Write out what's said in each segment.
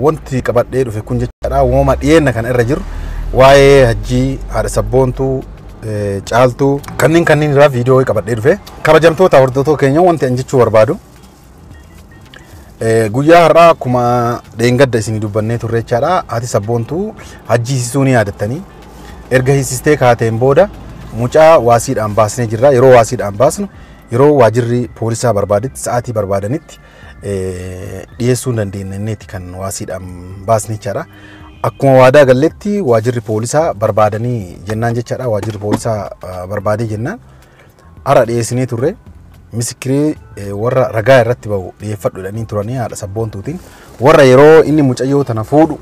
Wanti qabadhee dhufe kun jechaadha uumama dhiyeenna kana irra jiru waa'ee Hajjii, haadha sabboontuu, Caaltuu kanneen irraa viidiyoo qabadhee dhufe. Kabajamtoota hordoftoota keenya wanti an jechuu barbaadu guyyaa har'aa akkuma dheengadda isinii dubbannee turre jechaadha. Haati sabboontuu Hajjii hiisisuu ni yaadattanii erga hiisistee kaateen booda mucaa waasiidhaan baasnee jirra. Yeroo waasiidhaan baasnu yeroo waajirri poolisaa barbaadetti sa'aatii barbaadanitti dhiyeessuu hin dandeenyeeti kan waasiidhaan baasne jechaadha. Akkuma waadaa galletti waajirri poolisaa barbaadanii jennaan jechaadha. Waajirri poolisaa barbaadee jennaan har'a dhiyeessinee turre. Misikirii warra ragaa irratti bahu dhiyeeffadhu jedhanii turanii haadha sabboontuutiin warra yeroo inni mucayyoo tana fuudhu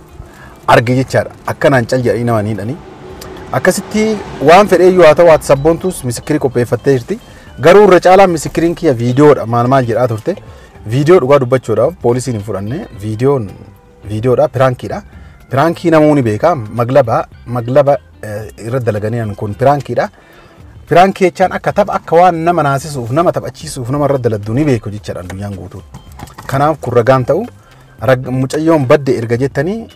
arge jechaadha. Akkanaan cal jedhanii nama ni. Akkasitti waan fedheeyyuu haa ta'u haati sabboontuus misikirii qopheeffattee jirti. Garuu irra caalaa misikiriin kiyya viidiyoodha maal maal jedhaa turte. Viidiyoo dhugaa dubbachuudhaaf poolisiin hin fudhanne viidiyoon viidiyoodha piraankiidha. Piraankii namuu ni beeka maglaba irra dalaganii kun piraankiidha. Piraankii jechaan akka tapha akka waan nama naasisuuf nama taphachiisuuf nama irra daladdu ni beeku jechaadha addunyaan guutuun. Kanaaf kun ragaan ta'u mucayyoon badde erga jettanii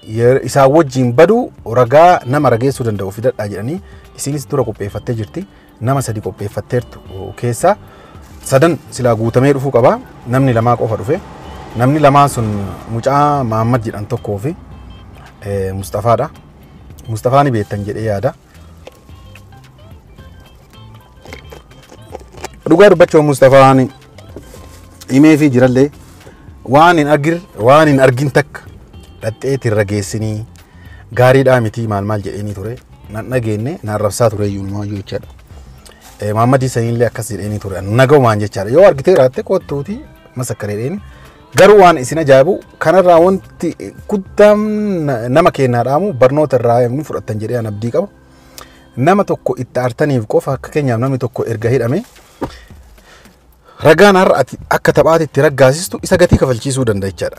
isaan wajjin baduu ragaa nama rageessuu danda'u fidadhaa jedhanii isinis dura qopheeffattee jirti. Nama sadi qopheeffatteertu keessaa sadan silaa guutamee dhufuu qaba. Namni lamaa qofa dhufe. Namni lamaan sun mucaa Mahammad jedhan tokkoo fi Mustafaadha. Mustafaa ni beektan jedhee yaada. Dhugaa dubbachuu Mustafaan himee fi jirallee waan hin argin takka dhaxxeetti irra geessinii gaariidhaa miti maal maal jedheenii ture. Nan dhageenye naan rabsaa ture iyyuu numayyuu jechaadha. Mahammadii saniillee akkas jedheenii ture. Nagaumaan jechaadha. Yoo argitee jiraatte kottuuti masakkaree jedheeni. Garuu waan isin ajaa'ibu kanarraa wanti guddaan nama kennaa dhaamu barnoota irraa ni fudhattan jedhee an abdii qaba. Nama tokko itti aartaniif qofa akka keenyaaf namni tokko erga hidhame ragaan har'a ati akka taphaatti itti raggaasistu isa gatii kafalchiisuu danda'a jechaadha.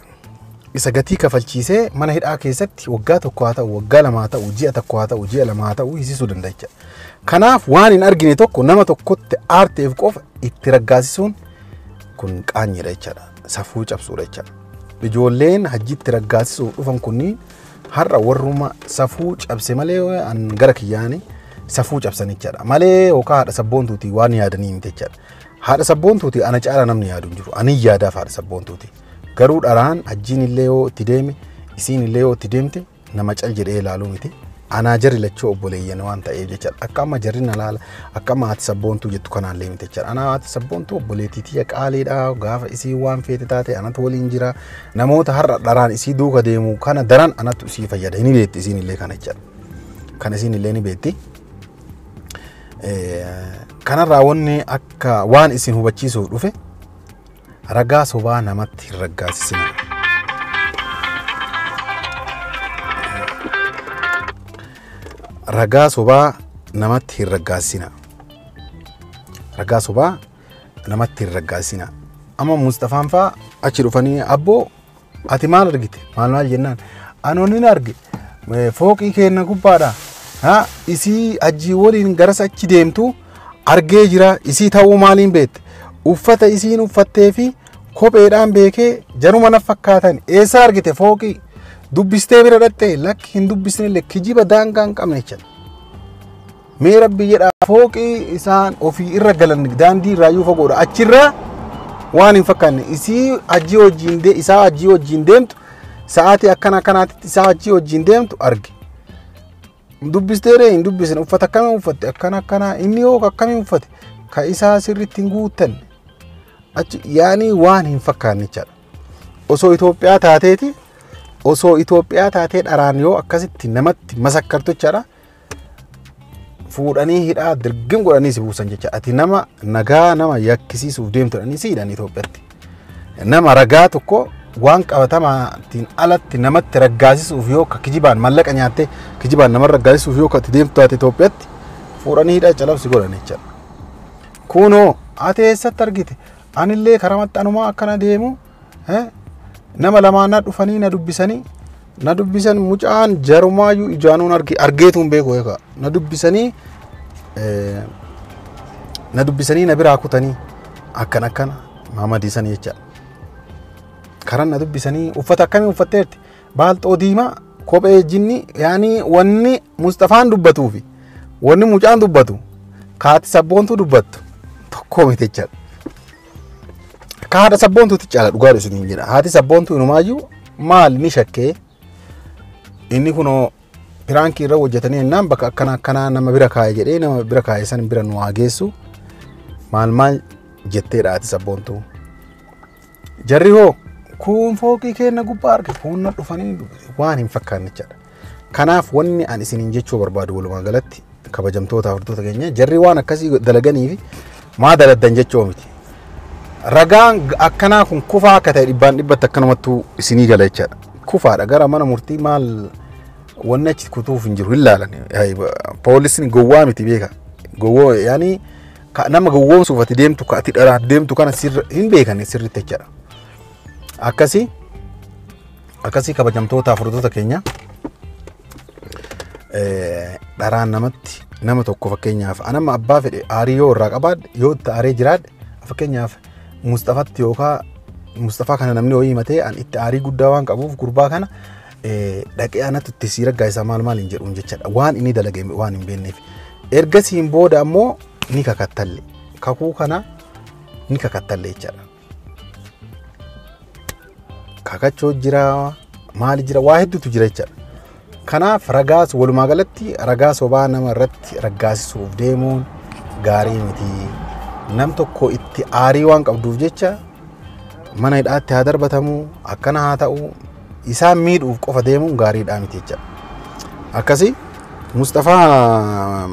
Isa gatii kafalchiisee mana hidhaa keessatti waggaa tokko haa ta'u, waggaa lama haa ta'u, ji'a tokko haa ta'u, ji'a lama haa ta'u hiisisuu danda'a jechaadha. Kanaaf waan hin argine tokko nama tokkotti aarteef qofa itti raggaasisuun kun qaanyiidha jechaadha. Safuu cabsuudha jechaadha. Ijoolleen Hajjiitti raggaasisuuf dhufan kunniin har'a warruma safuu cabse malee an gara kiyyaanii safuu cabsan jechaadha. Malee yookaan haadha sabboontuuti waan yaadanii miti jechaadha. Haadha sabboontuuti ana caala namni yaadu hin jiru. Ani yaadaaf haadha sabboontuuti. Garuu dharaan Hajjiin illee yoo itti deeme isiin illee yoo itti deemte nama cal jedhee ilaaluu miti. Anaa jarri lachuu obboleeyyan waan ta'eef jechaadha. Akka amma jarri na laala akka amma haati sabboontuu jettu kanaallee miti jechaadha. Anaa haati sabboontuu obboleettii tiyya qaaliidha. Gaafa isii waan feete taate anatu waliin jira. Namoota har'a dharaan isii duuka deemu kana daran anatu isii fayyada. Ni beekti isiin illee kana jechaadha. Kana isiin illee ni beekti. Kanarraa wanni akka waan isin hubachiisuuf dhufe ragaa sobaa namatti hin raggaasisina. Ragaa sobaa namatti hin raggaasisina. Ragaa sobaa namatti hin raggaasisina. Amma Mustafaan faa achi dhufanii abboo ati maal argite maal maal jennaan anoon hin arge fooqii keenna gubbaadha. Isii Hajjii waliin garas achi deemtu argee jira. Isii ta'uu maaliin beekte? Uffata isiin uffattee fi kopheedhaan beekee jaruma na fakkaatan. Eessaa argite fooqii? Dubbistee bira dhattee lakki hin dubbisnellee kijiba daangaa hin qabne jechuudha. Mee rabbi jedhaa fooqii isaan ofii irra galan daandii irraayyuu fagoodha. Achirraa waan hin fakkaanne isii Hajjii wajjin isaa Hajjii wajjin deemtu sa'aatii akkana akkanaatti isaa Hajjii wajjin deemtu arge. Dubbistee ree hin dubbisne uffata akkamii uffatte akkana akkanaa inni yoo akkamii uffate ka isaa sirriitti hin guuttanne achi yaanii waan hin fakkaanne jechaadha. Osoo Itoophiyaa taateeti osoo Itoophiyaa taatee dharaan yoo akkasitti namatti masakkartu jechaadha. Fuudhanii hidhaa dirgim godhanii si buusan jechaadha. Ati nama nagaa nama yakkisiisuuf deemtu jedhanii si hidhan Itoophiyaatti. Nama ragaa tokko waan qabatamaatiin alatti namatti raggaasisuuf yoo ka kijibaan mallaqa nyaattee kijibaan nama raggaasisuuf yoo ka itti deemtu taate Itoophiyaatti fuudhanii hidhaa calabsi godhan jechaadha. Kunoo ati eessatti argite? Anillee karaa maxxanumaa akkana deemu nama lamaan na dhufanii na dubbisanii na dubbisan mucaan jarumaayyuu ijaanuun argeetu hin beeku egaa na dubbisanii na dubbisanii na biraa kutanii akkan akkana Mahamadii sanii jechaadha. Karan na dubbisanii uffata akkamii uffatteerti? Baalxoo diimaa kophee jinni yaani wanni Mustafaan dubbatuu fi wanni mucaan dubbatu kaati sabboontuu dubbattu tokko miti jechaadha. Ka haadha sabboontuutti caala dhugaadha isiniin jedha. Haati sabboontuu inumaayyuu maal ni shakkee inni kunoo piraankii irra hojjetanii jennaan bakka akkana akkanaa nama bira kaa'e jedhee nama bira kaa'e san bira nu haa geessu maal maal jetteedha haati sabboontuu. Jarri hoo kun fooqii keenya gubbaa arge kun na dhufanii waan hin fakkaanne jechaadha. Kanaaf wanni ani isiniin jechuu barbaadu walumaa galatti kabajamtoota hordoftoota keenya jarri waan akkasii dalaganii fi maa daladdan jechuu miti. Ragaan akkanaa kun kufaa akka ta'e dhibbaan dhibbatti akkanumattuu isinii gala jechaadha. Kufaadha gara mana murtii maal wanni achi kutuuf hin jiru hin laalan. Poolisni gowwaa miti beeka. Gowwoo yaani nama gowwoomsuuf ati deemtu ka ati dharaaf deemtu kana hin beekan sirriitti jechaadha. Akkasii akkasii kabajamtoota hordoftoota keenya dharaan namatti nama tokko fakkeenyaaf anama abbaa fedhe aarii yoo irraa qabaadhe yoo itti aaree jiraadhe fakkeenyaaf Mustafatti yookaan Mustafaa kana namni ho'i himatee an itti aarii guddaa waan qabuuf gurbaa kana dhaqee anatti itti sii raggaasisaa maal maal hin jedhuun jechaadha waan inni dalage waan hin beekneef. Ergasiin booda ammoo ni kakattalle kakuu kana ni kakattalle jechaadha. Kakachoo jira maali jira waa hedduutu jira jechaadha. Kanaaf ragaas walumaa galatti ragaa sobaa nama irratti raggaasisuuf deemuun gaarii miti. Nam tokko itti aarii waan qabduuf jecha mana hidhaatti haa darbatamu akkana haa ta'u isaan miidhuuf qofa deemuun gaariidhaa miti jechaadha. Akkasii Mustafaa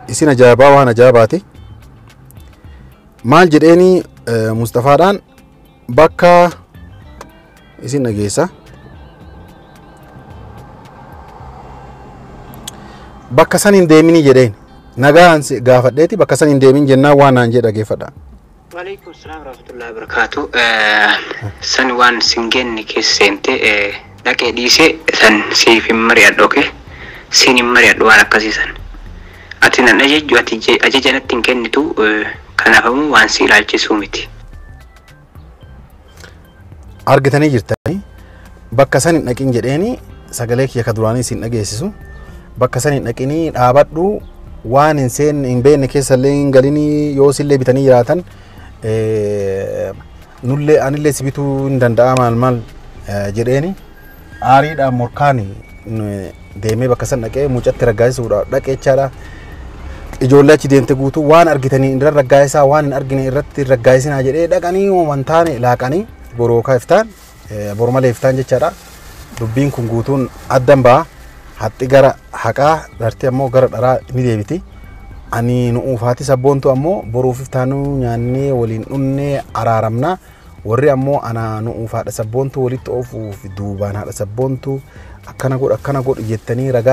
isin ajaa'ibaa waan ajaa'ibaati. Maal jedheeni Mustafaadhaan bakka isin dhageessa. Bakka san hin deeminii jedheen nagaan gaafadheeti bakka san hin deemin jennaan waan naan jedhe dhageeffadha. Waalaikum salam warahmatullahi wabarakatuh. San waan sin genne keessa seente dhaqee dhiisee san siif hin mari'adhu okay? Siin hin mari'adhu waan akkasii san. Ati nan ajajju ati ajaja natti hin kennitu kanaafamuu waan si ilaalchisuu miti. Argitanii jirtanii bakka san hin dhaqin jedheeni sagalee kiyya ka duraanii isin dhageessisu bakka san hin dhaqinii dhaabadhu waan hin seenne hin beekne keessallee hin galinii yoo sillee bitanii jiraatan nullee anillee si bituu hin danda'a maal maal jedheeni aariidhaan morkaan deemee bakka san dhaqee mucatti raggaasisuudhaaf dhaqee jechaadha. Ijoollee achi deemte guutuu waan argitanii irra raggaasisaa waan hin argine irratti raggaasisinaa jedhee dhaqanii waan taane laaqanii borookaa iftaan bormalee iftaan jechaadha. Dubbiin kun guutuun addan ba'a. Haxxi gara haqaa dharti ammoo gara dharaa ni deebiti. Ani nu'uufaati sabboontu ammoo boruuf iftaanuu nyaannee waliin dhunnee araaramna. Warri ammoo ana nu'uuf haadha sabboontu walitti oofuuf duubaan haadha sabboontu akkana godhu akkana godhu jettanii ragaa